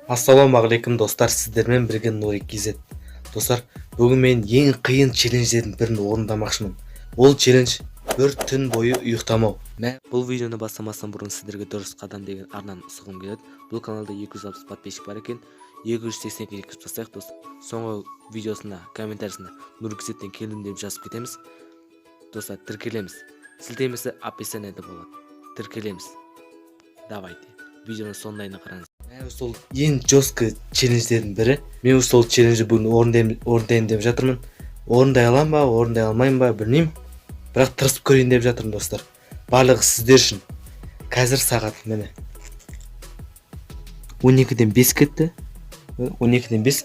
Ассалаумағалейкум, достар! Сіздермен бірге Нурик KZ. Достар, бүгін мен ең қиын челлендждердің бірін орындамақшымын. Ол челлендж — бір түн бойы ұйықтамау. Мә, бұл видеоны бастамастан бұрын сіздерге «Дұрыс қадам» деген арнаны ұсынғым келеді. Бұл каналда 260 подписчик бар екен, 280-ге жеткізіп тастайық, достар. Соңғы видеосына комментарийсына «Нурик KZ-тен келдім» деп жазып кетеміз. Достар, тіркелеміз, сілтемесі описаниеда болады, тіркелеміз. Давайте, видеоның соңына дейін қараңыз. Мә, сол ең жесткий челлендждердің бірі. Мен сол челленджді бүгін орындайын деп жатырмын. Орындай аламын ба, орындай алмаймын ба, білмеймін, бірақ тырысып көрейін деп жатырмын. Достар, барлығы сіздер үшін. Қазір сағат, міне, 12-ден 5 кетті. 12-ден 5,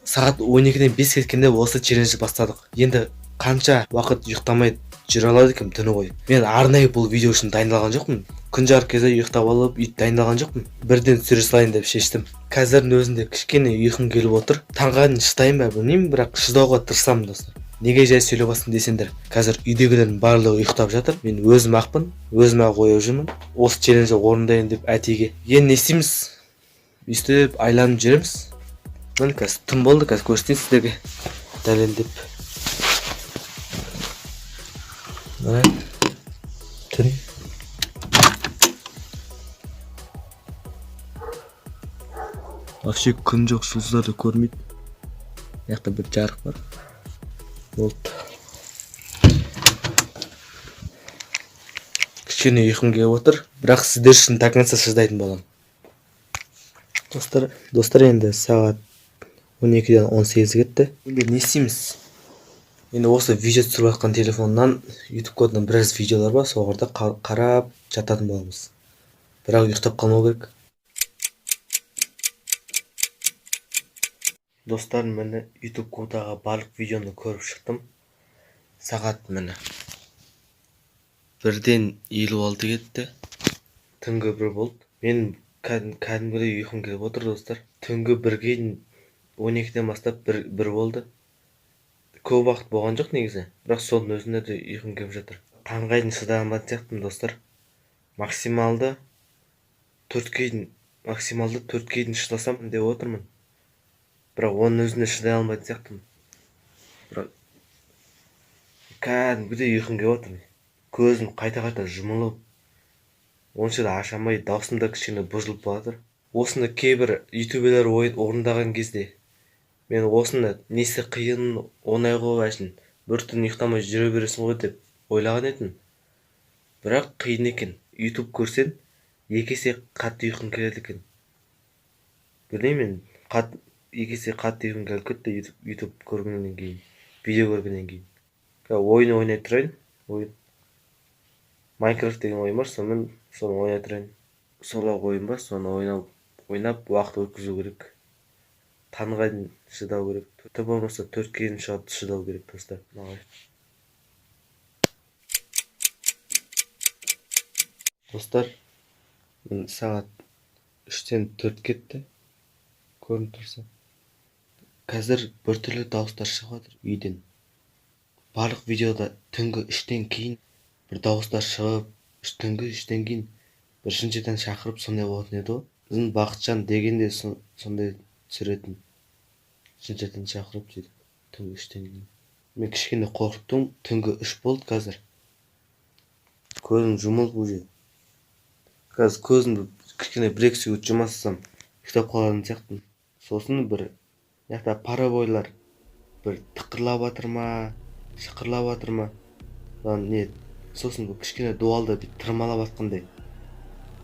сағат 12-ден 5 кеткенде осы челленджді бастадық. Енді қанша уақыт ұйықтамай жүре алады екенмін түні бойы? Мен арнайы бұл видео үшін дайындалған жоқпын. Күн жарық кезде ұйықтап алып, өйтіп дайындалған жоқпын, бірден түсіре салайын деп шештім. Қазірдің өзінде кішкене ұйқым келіп отыр. Таңға дейін шыдайын ба, білмеймін, бірақ шыдауға тырысамын. Достар, неге жай сөйлеп жатсың десеңдер, қазір үйдегілердің барлығы ұйықтап жатыр, мен өзім ақпын, өзім ақ ояу жүрмін осы челленджді орындайын деп әтеге. Енді не істейміз? Өйстіп айланып жүреміз. Міне, қазір түн болды, қазір көрсетейін сіздерге дәлелдеп. Міне, түн. Вообще күн жоқ, жұлдыздар да көрінбейді. Мына жақта бір жарық бар, болды. Кішкене ұйқым келіп отыр, бірақ сіздер үшін до конца шыдайтын боламын. Достар, енді сағат 12-ден 18 кетті. Енді не істейміз? Енді осы видео түсіріп жатқан телефоннан Ютуб кодынан біраз видеолар бар, соларды қарап жататын боламыз, бірақ ұйықтап қалмау керек. Достар, міне, Ютуб кодағы барлық видеоны көріп шықтым. Сағат, міне, 1-ден 56 кетті, түнгі 1 болды. Мен кәдімгідей ұйқым келіп отыр, достар. Түнгі 1-ге дейін, 12-ден бастап бір болды, көп уақыт болған жоқ негізі, бірақ соның өзінде де ұйқым келіп жатыр. Таңға дейін шыдай алмайтын сияқтымын, достар. Максималды 4-ке дейін, максималды 4-ке дейін шыдасам деп отырмын, бірақ оның өзінде шыдай алмайтын сияқтымын. Бірақ кәдімгідей ұйқым келіп отыр, көзім қайта қайта жұмылып, онша да аша алмай, даусым да кішкене бұзылып бара жатыр. Осыны кейбір ютуберлер орындаған кезде мен осыны несі қиын, оңай ғой, әшейін бір түн ұйықтамай жүре бересің ғой деп ойлаған едім, бірақ қиын екен. Ютуб көрсең, екі есе қатты ұйқың келеді екен. Білмеймін, мен екі есе қатты ұйқым келіп кетті Ютуб көргеннен кейін, видео көргеннен кейін. Қазір ойын ойнай тұрайын. Ойын, Майнкрафт деген ойын бар, сонымен, соны ойнай тұрайын. Сол ақ ойын бар, соны ойнап уақыт өткізу керек. Таңға дейін шыдау керек, тым болмаса 4-ке дейін шыдау керек, достар. Давай, достар, міне, сағат 3-тен 4 кетті, көрініп тұрса. Қазір біртүрлі дауыстар шығып жатыр үйден. Барлық видеода түнгі 3-тен кейін бір дауыстар шығып, түнгі 3-тен кейін бір жын шақырып, сондай болатын еді ғой. Біздің Бақытжан деген де сондай түсіретін, жын шақырып, сөйтіп түнгі 3-тен кейін. Мен кішкене қорықтым. Түнгі 3 болды қазір. Көзім жұмылып уже. Қазір көзімді кішкене 1-2 секунд жұма салсам, ұйықтап қалатын сияқтымын. Сосын бір мына жақта паровойлар бір тықырлап жатыр ма, шықырлап жатыр ма, не, сосын бір кішкене дуалды бүйтіп тырмалап жатқандай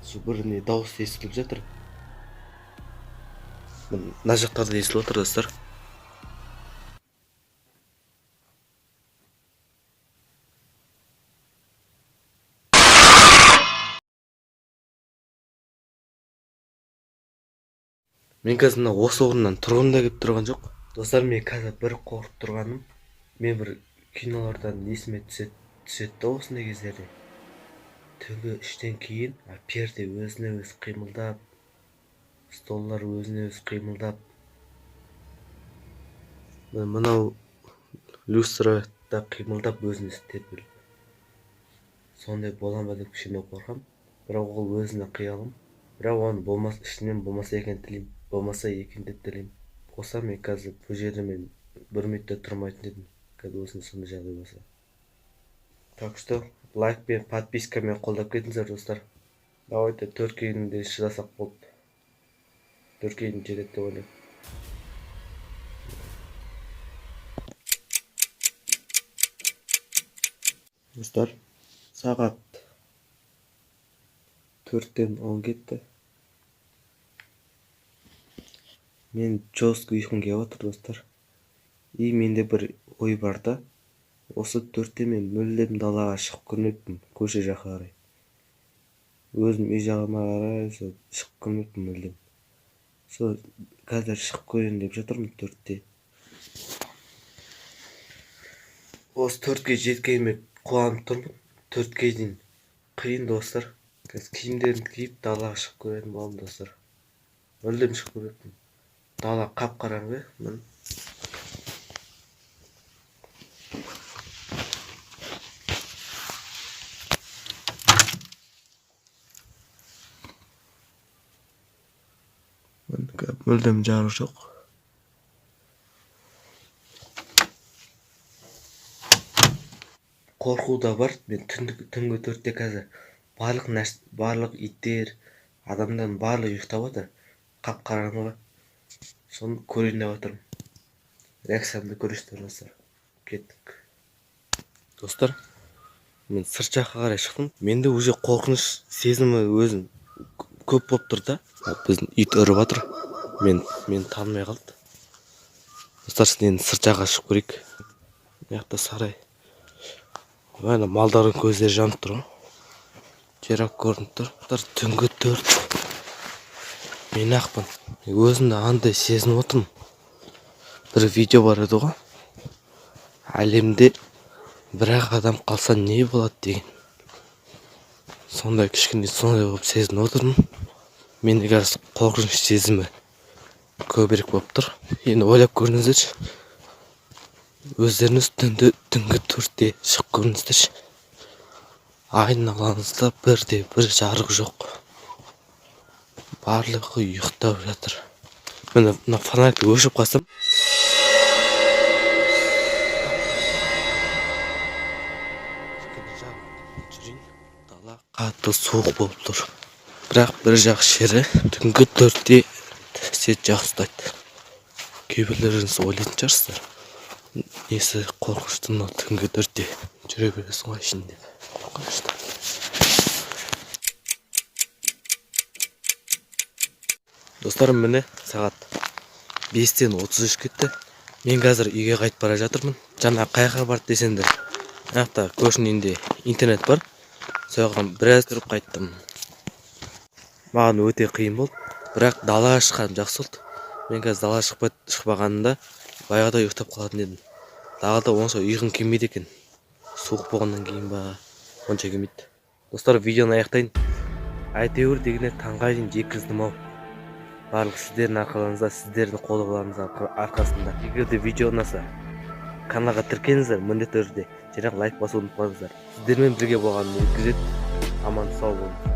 сол бір не дауыс естіліп жатыр. Мына жақтарда естіліп отыр, достар. Мен қазір мына осы орыннан тұрғым да келіп тұрған жоқ. Достар, мен қазір бір қорқып тұрғаным, мен бір кинолардан есіме түседі да, осындай кездерде түнгі 3-тен кейін перде өзіне өзі қимылдап, столдар өзіне өзі қимылдап, мынау люстра да қимылдап, өзін өзі тербеліп, сондай бола ма деп кішкене қорқамын. Бірақ ол өзіне қиялым, бірақ оны болмас, ішімнен болмаса екен тілеймін. болмаса екен деп тілеймін. Болса мен қазір бұл жерде мен бір минутта тұрмайтын едім. Қазір осындай сондай жағдай болса. Так что лайк пен подпискамен қолдап кетіңіздер, достар. Давайте 4-ке дейін де шыдасақ болды. 4-ке дейін жетеді деп ойлаймын. Достар, сағат 4:10 кетті. Мен жестко ұйқым келіп отыр, достар. И менде бір ой бар да. Осы 4-те мен мүлдем далаға шығып көрмеппін, көше жаққа қарай. Өзім үй жағыма қарай сол шығып көрмеппін мүлдем. Сол қазір шығып көрейін деп жатырмын 4-те. Осы 4-ке жеткеніме қуанып тұрмын. 4-ке дейін қиын, достар. Қазір киімдерімді киіп далаға шығып көретін боламын, достар. Мүлдем шығып көрмеппін. Дала қап-қараңғы. Міне. Мүлдем жарық жоқ. Қорқу да бар. Мен түнгі 4-те қазір барлық иттер, адамдардың барлығы ұйықтап жатыр. Қап-қараңғы. Соны көрейін деп жатырмын. Реакциямды көресіздер, достар. Кеттік. Достар, мен сырт жаққа қарай шықтым. Менде уже қорқыныш сезімі өзім көп болып тұр да. Біздің ит үріп жатыр. Мен танымай қалды. Достар, енді сырт жаққа шығып көрейік. Мына жақта сарай. Ана малдардың көздері жанып тұр ғой. Жираф көрініп тұр. Достар, түнгі 4. Мен ақпын. Өзімді андай сезініп отырмын. Бір видео бар еді ғой. Әлемде бір-ақ адам қалса не болады деген. Сондай кішкене сондай болып сезініп отырмын. Менде қазір қорқыныш сезімі көбірек болып тұр. Енді ойлап көріңіздерші. Өздеріңіз түнгі 4-те шығып көріңіздерші. Айналаңызда бірде бір жарық жоқ. Барлығы ұйықтап жатыр. Міне, мына фонарьды өшіріп қалсам. Дала қатты суық болып тұр. Бірақ бір жақсы жері түнгі 4-те свет жақсы ұстайды. Кейбіреулеріңіз ойлайтын шығарсыздар. Несі қорқынышты мынау түнгі 4-те жүре бересің ғой ішінде. Қорқынышты. Достар, міне сағат 5:33 кетті. Мен қазір үйге қайтып бара жатырмын. Жаңа қай жаққа барды десеңдер, мына жақта көршінің үйінде интернет бар. Соған біраз тұрып қайттым. Маған өте қиын болды. Бірақ далаға шыққаным жақсы болды. Мен қазір далаға шықпағанымда баяғыда ұйықтап қалатын едім. Далада онша ұйқым келмейді екен. Суық болғаннан кейін ба онша келмейді. Достар, видеоны аяқтайын. Әйтеуір дегенде таңға дейін жеткіздім ау. Барлық сіздердің арқаларыңызда, сіздердің қолдауларыңыз арқасында. Егер де видео ұнаса, каналға тіркеліңіздер, міндетті түрде және лайк басуды ұмытпаңыздар. Сіздермен бірге болған Еркежет. Аман сау болыңыз.